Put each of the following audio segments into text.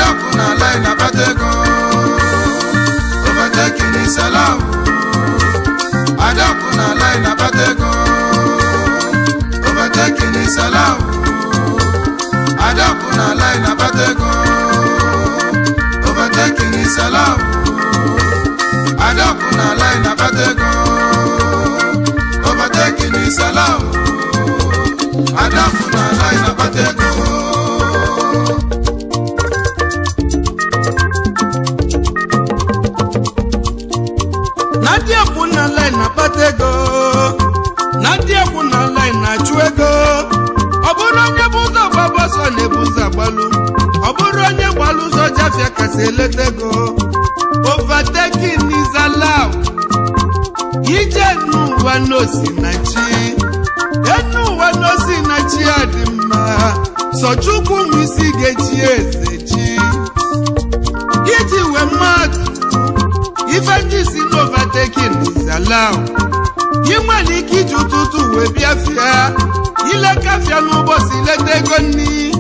Adaku na line akpata ego. Overtaking is allowed. Adaku na line akpata ego. Overtaking is allowed. Adaku na line akpata ego. Overtaking is allowed. Adaku na line akpata ego. Overtaking is allowed. Adaku na line akpata ego. Nadia kwụ na line na-akpata ego. Nadia kwụ na line na-achụ ego. Ọ bụrụ onye bụ ụzọ gbaba ọsọ na-ebu ụzọ agbalụ. Ọ bụrụ onye gbalụ ụzọ jafia kasị eleta ego. Overtaking is allowed. Ije n'ụwa n'osi na chi. Enu ụwa n'osi na chi ya dị mma. Sọ Chukwu nwe isi ga-echi eze chi. Iji wee mmadụ ife ndị si n'overtaking is allowed. Ị nwere ike iji ụtụtụ wee bịa fịa ilekafịa n'ụbọchị leta ego nni.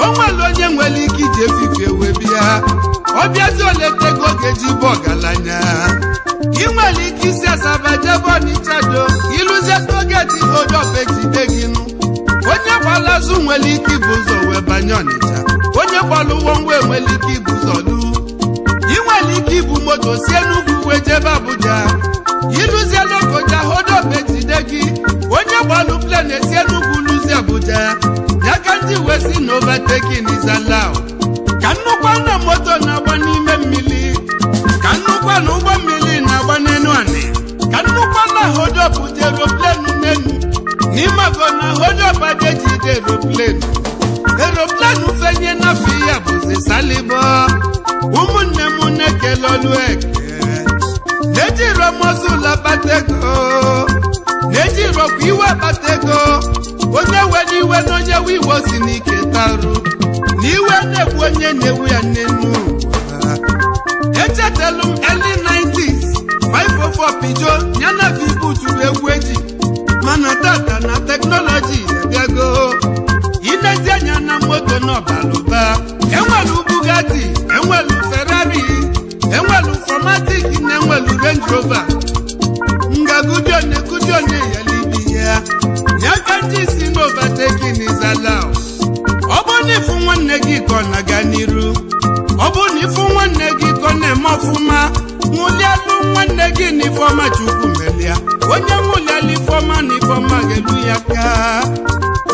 O nwere onye nwere ike iji efifie wee bịa ọ bịazi oleta ego ga-eji bụ ọgaranya. Ị nwere ike isi Asaba jebe Ọnịcha do ịlụzie togeti odop ejide gị nụ. Onye gbalazụ nwere ike ibu ụzọ wee banye Ọnịcha. Onye gbalụ wọngwe nwere ike ibu ụzọ lu. Ị nwere ike ibu moto si Enugu wee jebe Abuja. Ịlụzie Lokoja hodop ejide gị. Onye gbalụ plen esi Enugu lụzie Abuja. Ya ka ndị wee si na overtaking is allowed. Ka nnukwu na moto na-agba n'ime mmiri. Ka nnukwu na ụgbọ mmiri na-agba n'enu anị. Ka nnukwu na hodop ji eroplenu n'enu. N'ime na hodop adejide eroplenu. Eroplenu fenye n'afọ ya bụzi salibo. Ụmụnne m na-ekele ọlụ eke. Na-ejiro mọzụlụ akpata ego. Na-ejirokwa iwe akpata ego. Onye were iwe na onye we iwe si n'ike tarụ. Na iwe na-egbu onye na-ewu ya n'enu ụwa. Echetelu m early 90s 504 Peugeot ya na V-boot bụ egwu eji. Mana tata na teknọlọji abịago. Ilezi anya na moto n'ọbalụba. Enwelu Bugatti, enwelu Ferrari, enwelu Formatic na enwelu Range Rover. Ngagudione gudione yalibi ya. Ya ka ndị si n'overtaking is allowed. Ọ bụ na ịfụ nwanne gị ka ọ na-aga n'iru. Ọ bụ na ịfụ nwanne gị ka ọ na-eme ọfụma. Nwụlialụ nwanne gị na ifeọma Chukwu melia. Onye nwụlialụ ifeọma na ifeọma ga-elu ya ka.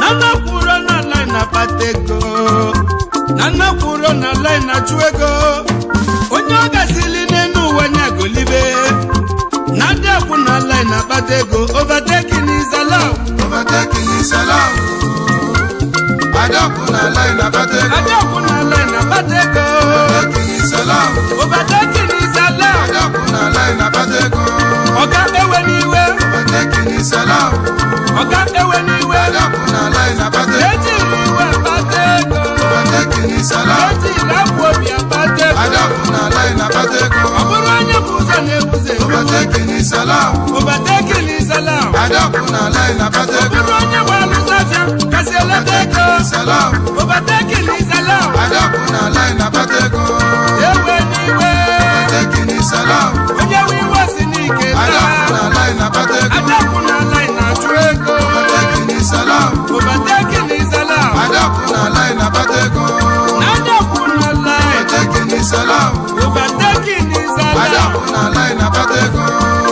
Nana kwuru na line na-akpata ego. Nana kwuru na line na-achụ ego. Onye ọ gasịrị n'enu ụwa nya golibe. Nadia kwụ na line na-akpata ego. Overtaking is allowed. Overtaking is allowed. Adaku na line akpata ego. Adaku na line na-akpata ego. Overtaking is allowed. Overtaking is allowed. Adaku na line akpata ego. Ọga ewe n'iwe. Overtaking is allowed. Ọga ewe n'iwe. Adaku na line akpata ego. Ejiri iwe akpata ego. Overtaking is allowed. Ejiri akwa obi akpata ego. Adaku na line akpata ego. Ọ bụrụ onye bụ ụzọ na-ebuzo ebu. Overtaking is allowed. Overtaking is allowed. Adaku na line akpata Ọ ego. bụrụ onye gbara ụzọ afịa kasị eleta ego. Overtaking is allowed. Overtaking is allowed. Adaku na line akpata ego. Ewe n'iwe. Overtaking is allowed. Onye we iwe si n'ike Adaku taa. na line akpata ego. Adaku na line na-achụ ego. Overtaking is allowed. Overtaking is allowed. Adaku na line akpata ego. Adaku na line. Overtaking is allowed. Overtaking is allowed. Adaku na line akpata ego.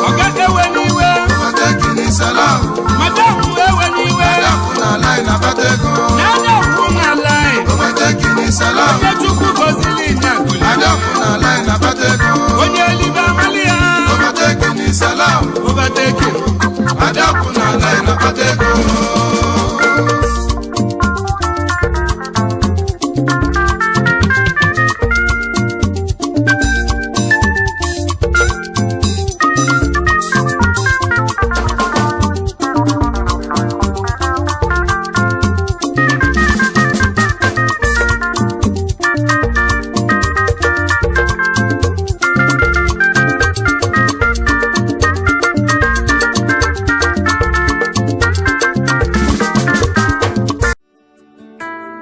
Ọga ewe n'iwe. Overtaking is allowed. Madam ewe n'iwe. Adaku na line akpata ego. Adaku na line.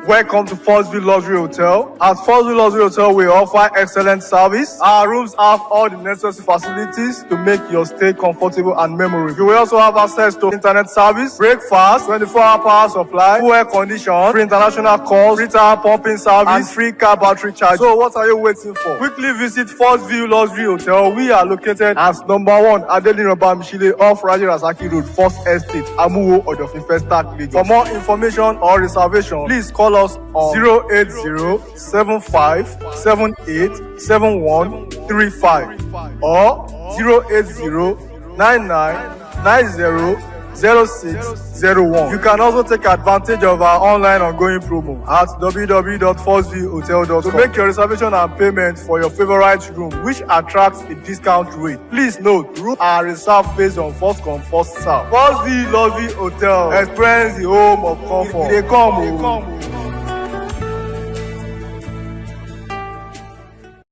Welcome to Foxville Luxury Hotel. At Foxville Luxury Hotel, we offer excellent service. Our rooms have all the necessary facilities to make your stay comfortable and memorable. You will also have access to internet service, breakfast, 24-hour power supply, full air condition, free international calls, free tire pumping service, and free car battery charge. So what are you waiting for? Quickly visit Foxville Luxury Hotel. We are located at number 1 Adeline Bamishile off Raji Rasaki Road, First Estate, Amuwo, Odofin Festac, Lagos. For more information or reservation, please call us on 080-7578-7135 or 080-9990-0601. You can also take advantage of our online ongoing promo at www.4zhotel.com to make your reservation and payment for your favorite room, which attracts a discount rate. Please note, rooms are reserved based on first come, first serve. First Luxury Hotel, experience the home of comfort. They come.